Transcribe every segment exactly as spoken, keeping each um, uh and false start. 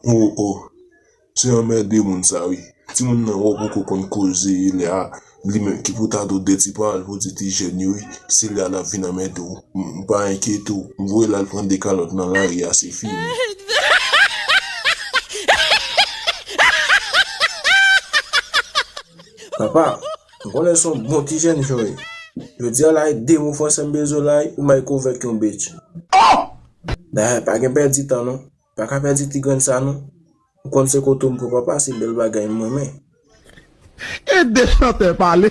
Oh, oh. Se anmède moun sa, wi. Timoun nan wè w poko konn koze, lè a, li menm ki pou ta di w de ti pawòl pou di ti jèn yo, wi. Se lè a l ap vin anmède w. M, m pa enkyete w. M voye l al pran de kalòt nan lari a, se fini. Papa, m konnen se yon bon ti jènjan w ye. Jodi a la, e de mo fransè m bezwen la, wi, ou may konvèk yon bitch. Dayè, pa gen pèdi tan, non. Pa ka pèdi ti grenn sa non. Ou konn se kote m pran papa, se bèl bagay m renmen. E de chantè pale.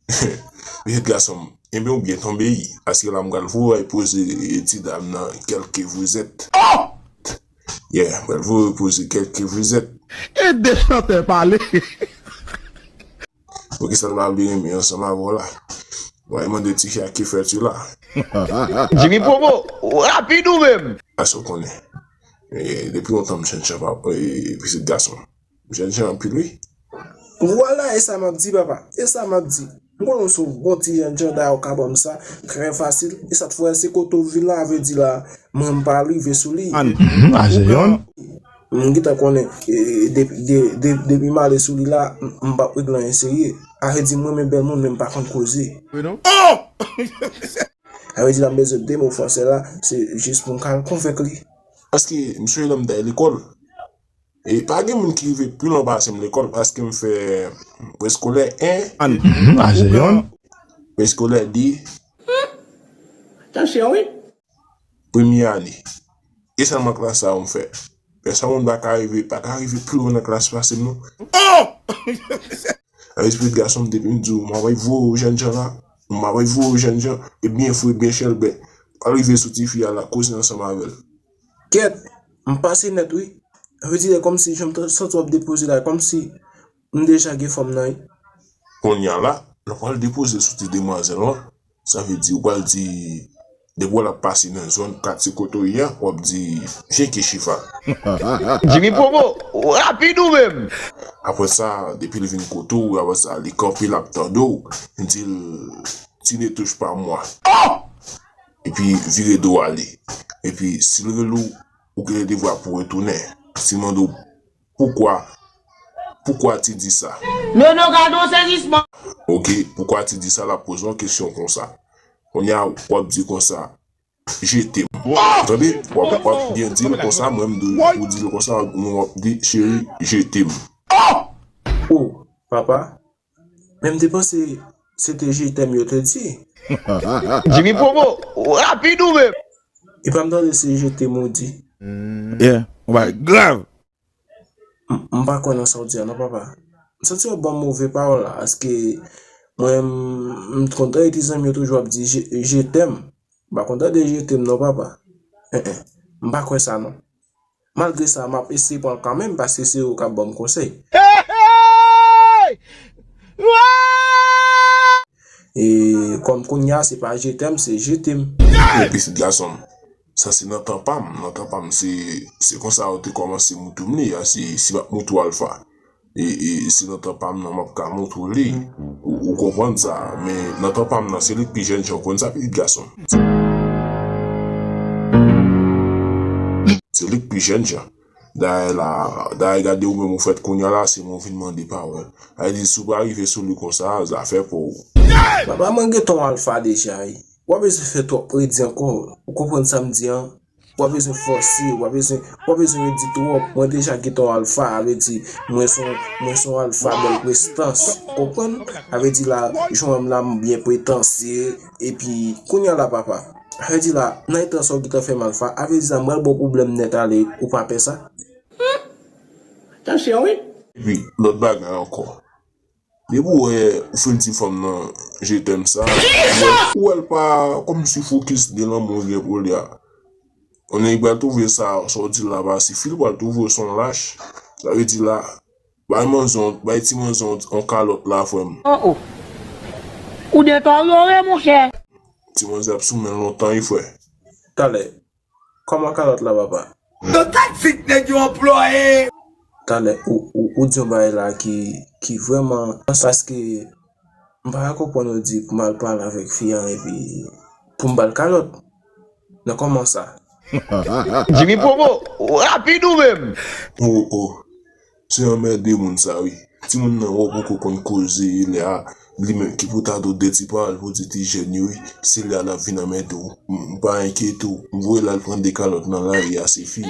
Pitit gason m, enben ou byen tonbe wi. Paske la m pral voye w al poze ti dam nan kèlke vwezèt. Yeah, m pral voye w poze kèlke vwezèt. E de chantè pale. Poukisa l pa vle renmen ansanm avè w la? Mwen mande ti fi a ki fè ti la. Jimmy Promo, rapid ou menm. Ase w konnen. E, depi lontan m jènjan pa e, pitit gason. M jènjan anpil wi. Vwala, e sa m ap di papa. E sa m ap di. M konnen w se yon bon ti jènjan dayè w ka ban m sa trè fasil. E sa t fè se kote w vin la, vle di la, mwen m pa rive sou li. An, mhm, a se yonn. M gentan konnen e, de, de, de, depi m ale sou li la, m, m p ap regle anyen serye. A vle di m renmen bèl moun men m pa konn koze. Wi non. A vle di la m bezwen de mo fransè la, se jis pou m ka al konvèk li. Paske m sonje lè m t al lekòl. E pa gen moun ki rive pi lwen pase m lekòl paske m fè preskolè en. An, mhm, a se yonn. Preskolè de. Tansyon wi. Premye ane. E sèlman klas sa yo m fè. Pèsonn moun pa ka rive, pa ka rive pi lwen nan klas pase m non. Avèk pitit gason m depi m di w m ap voye w jènjan la, m ap voye w jènjan, e byen fre, byen chèlbè. Pa rive sou ti fi a la, koze ansanm avè l. Kèt, m pase nèt wi. Sa vle di lè kòmsi jan m t- santi w ap depoze la, kòmsi m deja gen fanm nan wi. Kounye a la, lè w pral depoze sou ti demwazèl lan, sa vle di ou pral di depi w ap pase nan zòn katye kote w ye a, w ap di vye ke chival. Jimmy Promo, rapid ou menm. Apre sa, depi l vin kote w, apre sa, li kanpe, l ap tande w, di l ti ne touche pas moi. Epi vire do w ale. Epi si l rele w, ou gen devwa pou w retounen. Si l mande w poukwa, poukwa ti di sa? Nono gade yon sezisman. Oke, poukwa ti di sa, l ap poze w kesyon konsa. Kounye a, w ap di konsa, je t'aime. Tande? W ap, w ap byen di l konsa, mwen m di w di l konsa, mwen w ap di, cheri, je t'aime. Oh, papa, men m te panse se te je t'aime yo te di. Jimmy Promo, rapid ou menm. Epa m tande se je t'aime ou di. Yeah, ou bay grav. M m pa kwè nan sa w di a non papa. M santi w ap ban m move pawòl la, paske mwen m m t konn tande ti zanmi yo toujou ap di je, je t'aime. M pa konn tande je t'aime non papa. En en. M pa kwè sa non. Malgre sa, m ap eseye pran l kanmenm, paske se ou k ap ban m konsèy. E kòm kounye a, se pa je t'aime, se je t'aime. Pitit gason m, sa se nan tan pa m, nan tan pa m, se se konsa yo te kòmanse moutre m li a, se si m ap moutre w Alpha. E, e se nan tan pa m nan m ap ka moutre w li. Ou, ou konprann sa, men nan tan pa m nan, se li k pi jènjan, ou konn sa, pitit gason m. Se li k pi jènjan. Dayè la, dayè gade ou menm ou fèt kounye a la, se mwen w vin mande pawòl. Sa vle di si w pa rive sou li konsa, zafè pa w. Papa mwen gentan w Alpha deja wi. W pa bezwen fè twòp redi ankò. Ou konprann sa m di an? W pa bezwen fòse, w pa bezwen, w pa bezwen redi twòp. Mwen deja gentan w Alpha, sa vle di mwen se yon, mwen se yon Alpha bèl prestans. Ou konprann? Sa vle di la, jan w wè m la, m byen pretansye. Epi, kounye a la papa. Sa vle di la, nan eta sa w gentan fè m Alpha, sa vle di la, m pral ba w pwoblèm nèt ale, ou pa pè sa? Tansyon wi. Epi, lòt bagay ankò. Depi w wè ou fin di fanm nan je t'aime sa, ou wè l pa kòmsi fokis de lanmou ou gen pou li a. Konnen li pral twouve sa, sa w di l la pa sifi, li pral twouve w se yon lach. Sa vle di la, bay manzè, bay ti manzè yon kalòt la, frè m. Oh oh. Ou deteryore, monchè. Ti manzè ap sou men l lontan, wi, frè. Talè. Kòman kalòt la, papa? Nan taktik nèg yo anplwaye. Talè, ou, ou, ou di yon bagay la ki, ki vrèman, paske m pa ka konprann ou di pou m al pale avèk fi an epi pou m ba l kalòt. Nan kòman sa? Jimmy Promo, rapid ou menm. Oh, oh. Se anmède moun sa, wi. Timoun nan wè poko konn koze, lè a, li menm ki pou ta do de ti pawòl pou di ti jèn yo, wi. Se lè a l ap vin anmède w. M pa enkyete w. M voye l al pran de kalòt nan lari a, se fini.